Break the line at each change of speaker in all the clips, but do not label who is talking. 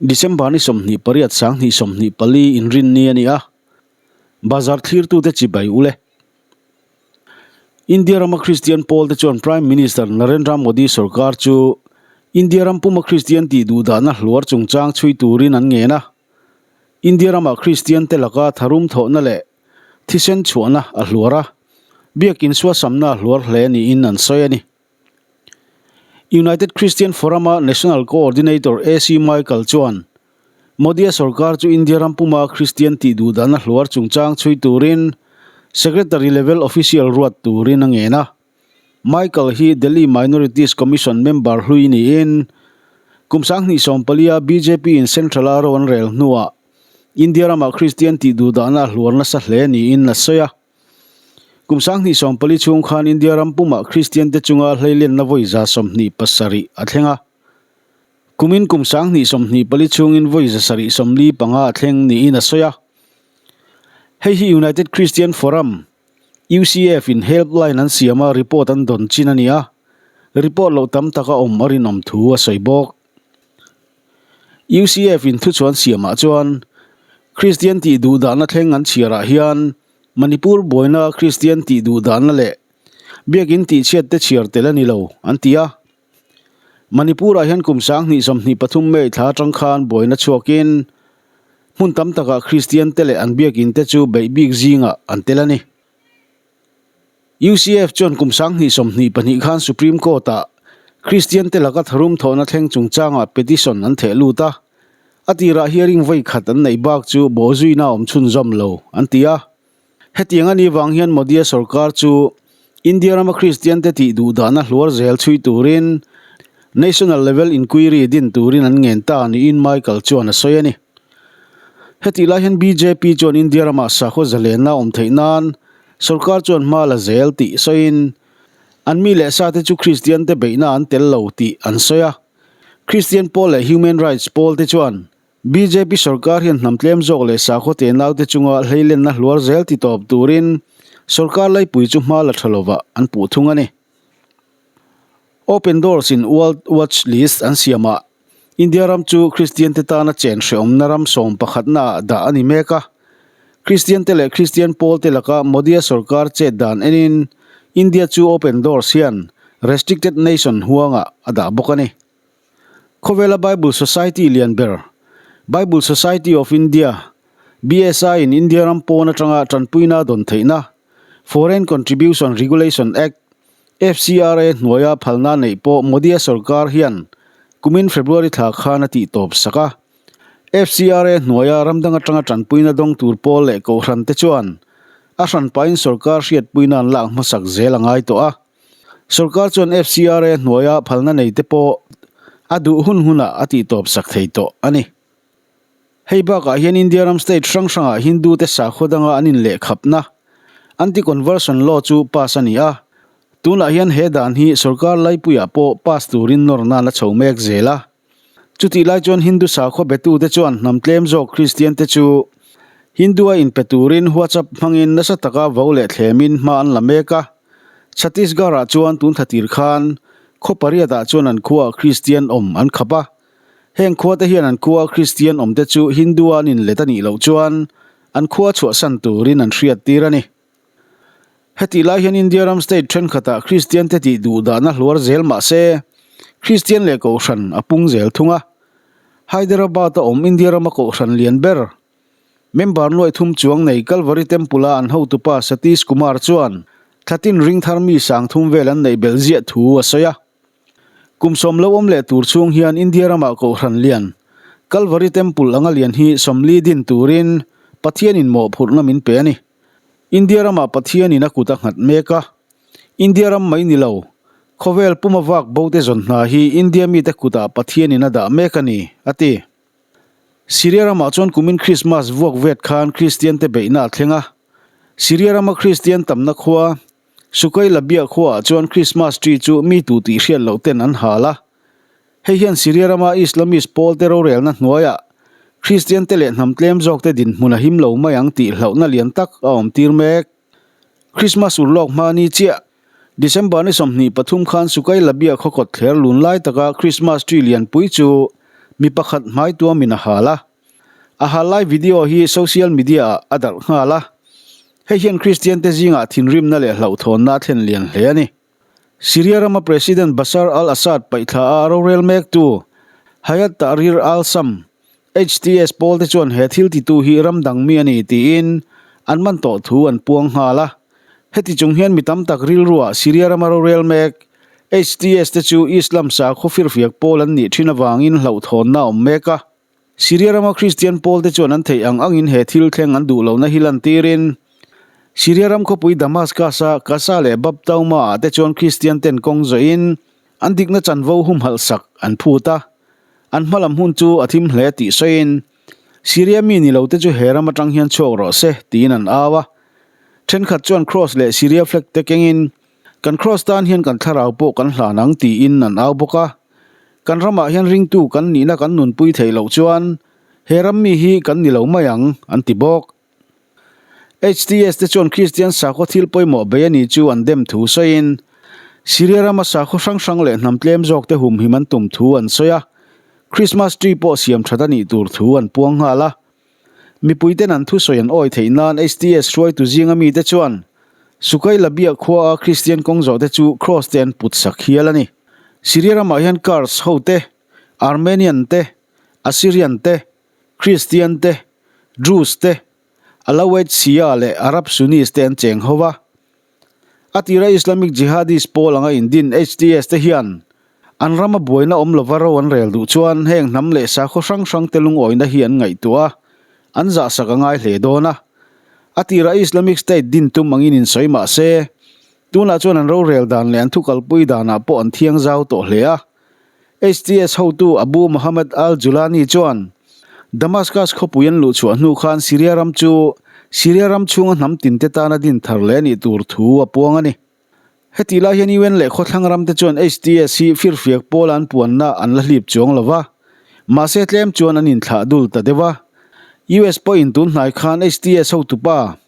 December ni 28 2024 inrinni a ni a, bazar thlirtute chibai u le. India rama Kristian pawlte chuan Prime Minister Narendra Modi sorkar chu India ram puma Kristian tih duhdahna hluar chungchang chhui turin an ngen a. India rama Kristiante laka tharum thawhna leh thisen chhuahna a hluar a, biakin suasamna a hluar hle niin an sawi a ni. United Christian Forum-a National Coordinator AC Michael chuan Modi-a sorkar chu India ram puma Kristian tih duhdahna hluar chungchang chhui turin Secretary level official ruat turin a ngen a. Michael hi Delhi Minorities Commission member hlui niin kum 2014-a BJP-in Central-a ro an rel hnuah India ramah Kristian tih duhdahna a hluar nasa hle niin a sawi a. Kum 2014 chhung khan India ram pumah Kristiante chunga hleilenna vawi 27 a thleng a. Kumin kum 2024 chhungin vawi 745 a thleng niin a sawi a. Hei hi United Christian Forum, UCF, in helpline an siama report an dawn chin a ni a, report loh tam taka awm a rinawm thu a sawi bawk. UCF in thuchuan siamah chuan Kristian tih duhdahna thleng an chhiarah hian Manipur buaina Kristian tih duhdahna leh biakin tihchhiat te chhiar tel a ni lo, an ti a. Manipur-ah hian kum 2023 May thla atang khan buaina chhuakin hmun tam takah Kristian te leh an biakin te chu beih bik zingah an tel a ni. UCF chuan kum 2022 khan Supreme Court-ah Kristian te laka tharum thawhna thleng chungchangah petition an theh lut a, a tirah hearing vawi khat an neih bak chu bawhzuina a awm chhunzawm lo, an ti a. Hetiang a nih vang hian Modi-a sorkar chu India rama Kristian te tih duhdahna hluar zel chhui turin National Level Inquiry din turin an ngen ta niin Michael chuan a sawi a ni. Hetih lai hian bjp chuan India ramah sakhaw zalenna a awm theih nan Sorkar chuan hma la zel tih sawiin, an mi leh sate chu Kristian te beihna an tel lo tih an sawi a. Kristian pawl leh Human Rights pawl te chuan bjp sorkar hian hnam tlem zawk leh sakhaw tenau te chunga hleilenna hluar zel ti tawp turin sorkar laipui chu hma la tha lovah an puh thung a ni. Open Doors in World Watch List an siamah India ram chu Kristian te tana chen hrehawmna ram sawm pakhatna ah dah a ni mek a. Kristian te leh Kristian pawl te laka Modi-a sorkar chet dan enin India chu Open Doors hian Restricted Nation huangah a dah bawk a ni. Khawvela Bible Society lian ber, Bible Society of India, BSI in India ram pawn atanga tanpuina dawn theihna, Foreign Contribution Regulation Act, FCRA hnuaia phalna neih pawh Modi-a sorkar hian kumin February thla khan a tihtawp sak a. FCRA hnuaia ramdang atanga tanpuina dawng tur pawl leh kohhran te chuan a hranpain sorkar hriatpuina an lak hmasak zel a ngai tawh a. Sorkar chuan FCRA hnuaia phalna nei te pawh a duh hun hunah a tihtawp sak thei tawh a ni. Hei bakah hian India ram state hrang hrangah Hindu te sakhaw danga an inlehkhapna Anti-Conversion Law chu pass a ni a, tunah hian he dan hi sorkar laipuiah pawh pass turin nawr nan a chho mek zel a. Chutih lai chuan Hindu sakhaw betute chuan hnam tlem zawk Kristian te chu Hindu-a inpe turin WhatsApp hmangin nasa taka vo leh thlemin hma an la mek a. Chhattisgarh-ah chuan tun thla tir khan khaw pariatah chuan an khuaah Kristian awm an khap a. Heng khuate hian an khua Kristian awmte chu Hindu-a an inlet a nih loh chuan an khua chhuahsan turin an hriattir a ni. Hetih lai hian India ram state thenkhatah Kristiante tih duhdahna hluar zel mah se, Kristian leh Kohhran a pung zel thung a. Hyderabad-a awm India rama Kohhran lian ber, member nuaih thum chuang nei Calvary Temple-a an hotupa Satish Kumar chuan thlatin ringthar mi sang thum vel an neih belh ziah thu a sawi a. Kum sawm lo awm leh tur chhung hian India ramah Kohhran lian, Calvary Temple anga lian hi 40 din turin Pathianin mawhphurhna min pe a ni. India ramah Pathianin a kut a nghat mek a. India ram mai ni lo, khawvel puma vak bo te zawn hna hi India mite kutah Pathianin a dah mek a ni, a ti. Syria ramah chuan kumin Krismas vuak vet khan Kristian te beihna a thleng a. Syria rama Kristian tamna khua, Sukai Labia khuaah chuan Christmas tree chu mi tu tih hriat loh ten an hal a. Hei hian Syria rama Islamist pawl te rorelna hnuaiah Kristian te leh hnam tlem zawk te dinhmun a him lo mai ang tih hlauhna lian tak a awm tir mek. Christmas urlawk hma ni chiah, December ni 23 khan Sukai Labia khaw kawt thler lun lai taka Christmas tree lianpui chu Mi pakhat hmai tuamin a hal a. A hal lai video hi social media ah a darh nghal a. Hei hian Kristian te zingah thinrimna leh hlauhthawnna a thlen lian hle a ni. Syria rama President Bashar al-Assad paihthla a rorel mektu Hayat Tahrir al-Sham, HTS, pawl te chuan he thil titu hi ram dang mi a ni tiin an man tawh thu an puang nghal a. Heti chung hian mi tam tak rilruah Syria rama rorel mek HTS te chu Islam sakhaw firfiak pawl an nih thin avangin hlauhthawnna a awm mek a. Syria rama Kristian pawlte chuan an theih ang angin he thil thleng an duh lohna hi lantirin Syria ram khawpui Damascus-a Gaza leh Bab Tauma-ah te chuan Kristian ten kawng zawhin an dikna chanvo humhalh sak an phut a, an hmalam hun chu a thim hle tih sawiin Syria mi ni lote chu he ram atang hian chhuak rawh se tiin an au a. Thenkhat chuan Cross leh Syria flag te kengin Kan Cross tan hian kan thlarau pawh kan hlan ang tiin an au bawk a. Kan ramah hian ringtu kan nihna kan nunpui theih loh chuan he ram mi hi kan ni lo mai ang, an ti bawk. HTS te chuan Kristian sakhaw thil pawimawh bei a nih chu an dem thu sawiin, Syria rama sakhaw hrang hrang leh hnam tlem zawk te humhim an tum thu an sawi a, Christmas tree pawh siam that a nih tur thu an puang nghal a. Mipuiten an thusawi an awi theih nan HTS hruaitu zinga mite chuan Sukailabia khuaa Kristian kawng zawhte chu Cross te an put sak hial a ni. Syria ramah hian Kurds ho te, Armenian te, Assyrian te, Kristian te, Druze te, Alawite Shia leh Arab Sunnis te an cheng ho va. A tira Islamic Jihadist pawl anga indin HTS te hian an rama buaina awm lova ro an rel duh chuan heng hnam leh sakhaw hrang hrang te lungawina hi an ngaihtuah a, an zahsak a ngai hle dawn a. A tira Islamic State din tum angin insawi mah se, tunah chuan an rorel dan leh an thukalpui danah pawh an thiang zau tawh hle a. HTS hotu Abu Mohammed al-Julani chuan Damascus khawpui an luhchhuah hnu khan Syria ram chu Syria ram chhunga hnam tinte tana din thar leh a nih tur thu a puang a ni. Hetih lai hian UN leh khawthlang ramte chuan HTS hi firfiak pawla an puanna an la hlip chuang lo va, mahse tlem chuan an inthlah dul ta deuh a. US pawhin tun hnai khan HTS hotupa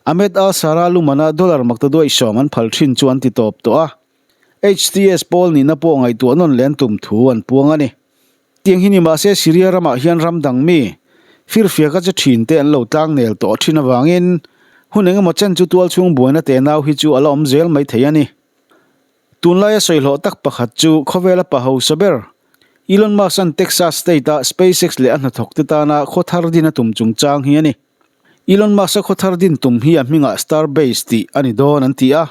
Ahmed al-Sharaa lumana dollar maktaduaih sawm an phal thin chu an ti tawp tawh a. HTS pawl nihna pawh ngaihtuah nawn leh an tum thu an puang a ni. Tiang hi ni mahse Syria ramah hian ram dang mi firfiaka che thin te an lo tlang nel tawh thin avangin hun engemaw chen chu tualchhung buaina tenau hi chu a la awm zel mai thei a ni. Tunlaia sawihlawh tak pakhat chu khawvela pa hausa ber Elon Musk-a'n Texas State-a SpaceX leh a hnathawkte tana khawthar din a tum chungchang hi a ni. Elon Musk-a khawthar din tum hi a hmingah Starbase tih a ni dawn an ti a.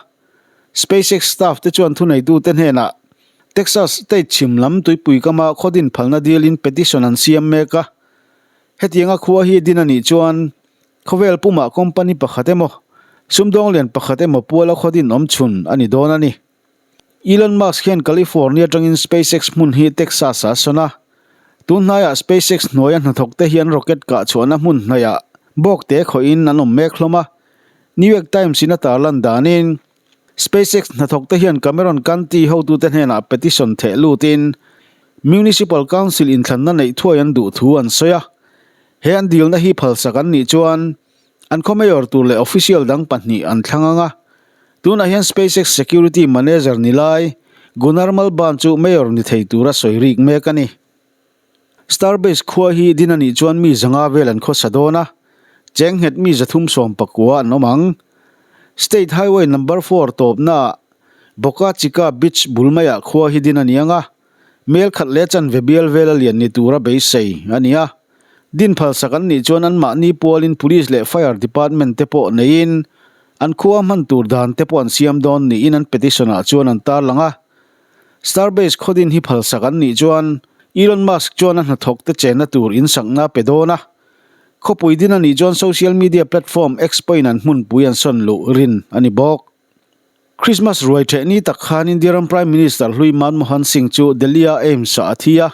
SpaceX staff te chuan thuneitute hnenah Texas state chhim lam tuipui kama khaw din phalna dilin petition an siam mek a. Hetianga khua hi din a nih chuan khawvel pumah company pakhat emaw, sumdawng lian pakhat emaw puala khaw din awm chhun a ni dawn a ni. Elon Musk hian California atangin SpaceX hmun hi Texas-ah a sawn a. Tun hnaiah SpaceX hnuaia hnathawkte hian rocket kah chhuahna hmun hnaihah bawkte khawhin an awm mek hlawm a. New York Times in a tarlan danin, SpaceX hnathawkte hian Cameron County hotute hnenah petition theh lutin Municipal Council inthlanna neih thuai an duh thu an sawi a. He an dilna hi phalsak an nih chuan an khaw mayor tur leh official dang pahnih an thlang ang a. Tunah hian SpaceX security manager ni lai Gunnar Malban chu mayor ni thei tura sawi rik mek a ni. Starbase khua hi din a nih chuan mi zanga vel an khawsa dawn a, cheng nghet mi 319 an awm ang. State Highway Number 4 tawpnaah Boca Chica Beach bul maiah khua hi din a ni ang a, mel khat leh chanve bial vela lian ni tura beisei a ni a. Din phalsak an nih chuan anmahni pualin Police leh Fire Department te pawh neiin an khua hman tur dan te pawh an siam dawn niin an petition-ah chuan an tarlang a. Starbase khawdin hi phalsak an nih chuan Elon Musk chuan a hnathawk te chenna tur in sakna a pe dawn a. Khawpui din a nih chuan social media platform X pawhin an hmunpui an sawn luh rin a ni bawk. Christmas ruai ṭheh ni tak khan India ram Prime Minister hlui Manmohan Singh chu Delhi-a AIIMS-ah a thi a,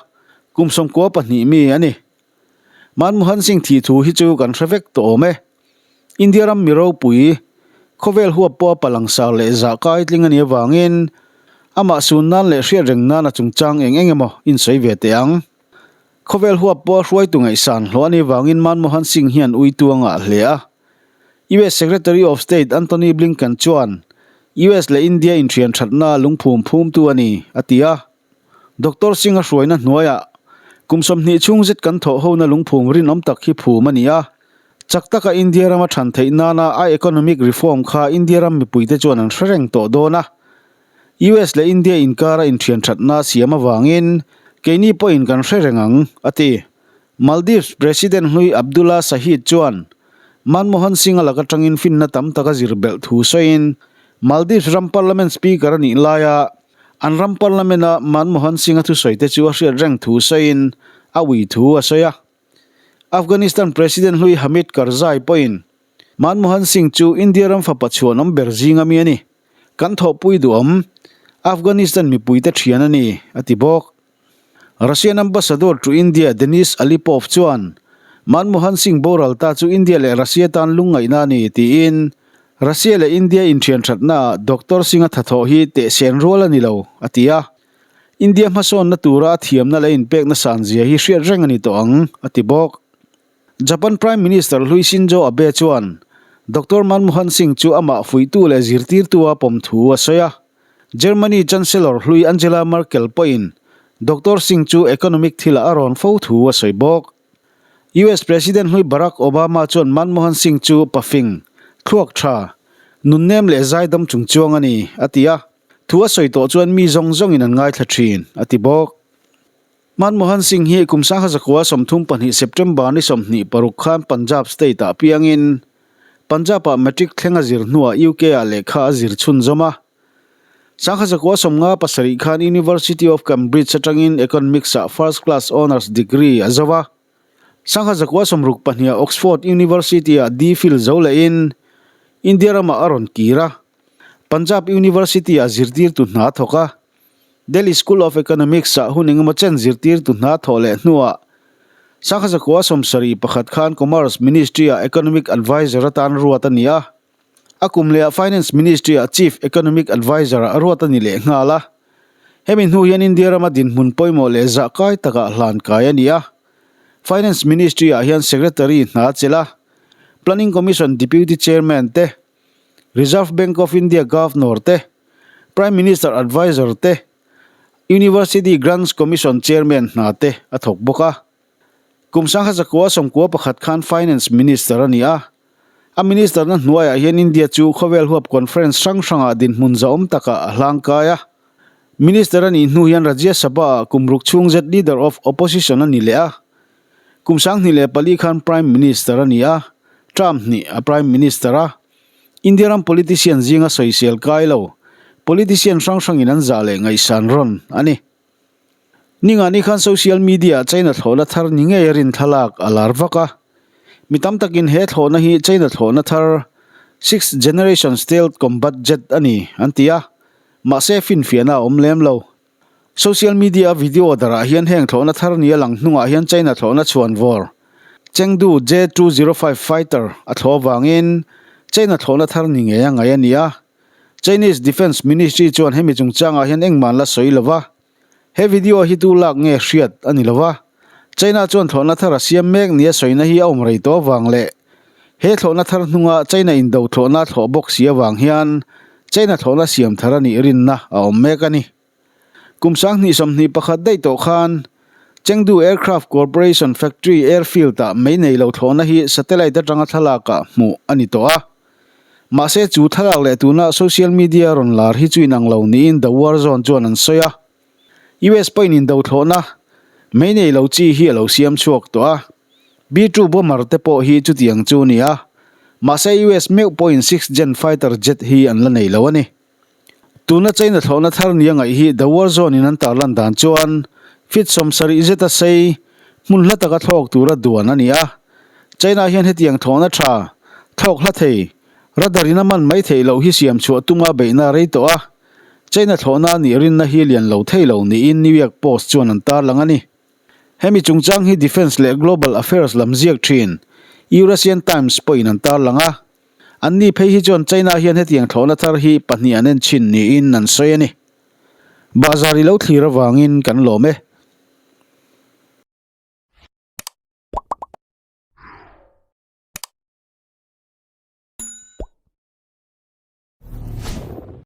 kum 92 mi a ni. Manmohan Singh thih thu hi chu kan hre vek tawh awm e. India ram mi ropui, khawvel huap pawha palangsar leh zah kai tling a nih avangin amah sun nan leh hriat reng nan a chungchang eng eng emaw insawi ve teh ang. Khawvel huap pawha hruaitu ngaihsan hlawh a nih avangin Manmohan Singh hian uitu a ngah hle a. US Secretary of State Antony Blinken chuan US leh India inthian thatna lungphum phumtu a ni, a ti a. Doctor Singh a hruaina hnuaiah Kum 20 chhung zet kan thawh hona lungphum rinawm tak hi phum a ni a. Chak taka India rama than theih nana a economic reform kha India ram mipuite chuan an hre reng tawh dawn a. US leh India inkara inthian thatna siam avangin keini pawhin kan hre reng ang, a ti. Maldives President hlui Abdullah Shahid chuan Manmohan Singh-a lak atangin finna tam tak a zir belh thu sawiin Maldives ram Parliament Speaker a nih laia an ram Parliament-a Manmohan Singh-a thusawite chu a hriat reng thu sawiin a ui thu a sawi a. Afghanistan President hlui Hamid Karzai pawhin Manmohan Singh chu India ram fapa chhuanawm ber zinga mi a ni. Kan thawhpui duhawm Afghanistan mipuite thian a ni, a ti bawk. Russian Ambassador to India Denis Alipov chuan Manmohan Singh boral ta chu India leh Russia tan lungngaihna a ni tiin Russia leh India inthianthatnaah Doctor Singh-a thathawh hi tehsen rual a ni lo, a ti a. India hmasawnna tura a thiamna leh inpekna sanzia hi hriat reng a ni tawh ang, a ti bawk. Japan Prime Minister hlui Shinzo Abe chuan Doctor Manmohan Singh chu amah fuihtu leh zirtirtua pawm thu a sawi a. Germany Chancellor hlui Angela Merkel pawhin Doctor Singh chu economic thilah a rawn fo thu a sawi bawk. US President hlui Barack Obama chuan Manmohan Singh chu pafing, thluak tha, nunnem leh zaidam chungchuang a ni, a ti a. Thu a sawi tawh chuan mi zawng zawngin an ngaithla thin, a ti bawk. Manmohan Singh hi kum 1932 September ni 26 khan Punjab state-ah piangin Punjab-ah matric thleng a zir hnuah UK-ah lehkha a zir chhunzawm a. 1957 khan University of Cambridge atangin Economics-ah first class honours degree a zo a. 1962-ah Oxford University-ah DPhil zo lehin India ramah a rawn kir a. Punjab University-ah zirtirtu hna a thawk a. Delhi School of Economics-ah hun engemaw chen zirtirtu hna thawh leh hnuah 1971 khan Commerce Ministry-ah Economic Adviser atan ruat a ni a. A kum lehah Finance Ministry-ah Chief Economic Adviser-ah ruat a ni leh nghal a. Hemi hnu hian India rama dinhmun pawimawh leh zahkai takah hlan kai a ni a. Finance Ministry-ah hian Secretary hna a chelh a, Planning Commission Deputy Chairman te, Reserve Bank of India Governor te, Prime Minister Adviser te, University Grants Commission Chairman hna te a thawk bawk a. Kum 1991 khan Finance Minister a ni a. A minister-na hnuaiah hian India chu khawvel huap conference hrang hrangah dinhmun zahawm takah a hlangkai a. Minister a nih hnu hian Rajya Sabha-ah kum ruk chhung zet Leader of Opposition a ni leh a. Kum 2004 khan Prime Minister a ni a, term hnih a Prime Minister a. India ram politician zinga sawisel kai lo, politician hrang hrangin an zah leh ngaihsan rawn a ni. Ningani khan social media-ah China thlawhna thar ni ngei a rin thlalak a lar vak a. Mi tam takin he thlawhna hi China thlawhna thar Sixth Generation Stealth Combat Jet a ni an ti a, mahse finfiahna a awm lem lo. Social media-a video darah hian heng thlawhna thar ni a lang hnungah hian China thlawhna chhuan vawr Chengdu J-205 fighter a thlawh avangin China thlawhna thar ni ngei a ngaih a ni a. Chinese Defence Ministry chuan hemi chungchangah hian engmah an la sawi lo va, he video hi tu lak nge hriat a ni lo va. China chuan thlawhna thar a siam mek nia sawina hi a awm rei tawh avang leh he thlawhna thar hnunga China indo thlawhna a thlawh bawk si avang hian China thlawhna siam thar a nih rinna a awm mek a ni. Kum 2021 daih tawh khan Chengdu Aircraft Corporation Factory Airfield-ah mei nei lo thlawhna hi satellite atanga thlalakah hmuh a ni tawh a. Mahse chu thlalak leh tuna social media rawn lar hi chu inang lo niin The War Zone chuan an sawi a. US pawhin indo thlawhna mei nei lo chi hi a lo siam chhuak tawh a. B-2 bomber te pawh hi chutiang chu a ni a. Mahse US meuh pawhin sixth gen fighter jet hi an la nei lo a ni. Tuna China thlawhna thar nia ngaih hi The War Zone in an tarlan dan chuan feet 70 zeta sei hmun hla taka thlawk tura duan a ni a. China hian hetiang thlawhna tha, thlawk hla thei, radar in a man mai theih loh hi siam chhuah tuma beihna a rei tawh a. China thlawhna a nih rinna hi lian lo thei lo niin New York Post chuan an tarlang a ni. Hemi chungchang hi Defence leh Global Affairs lam ziak thin Eurasian Times pawhin an tarlang a. Anni phei hi chuan China hian hetiang thlawhna thar hi pahnih an en chhin niin an sawi a ni. Bahzar i lo thlir avangin kan lawm e.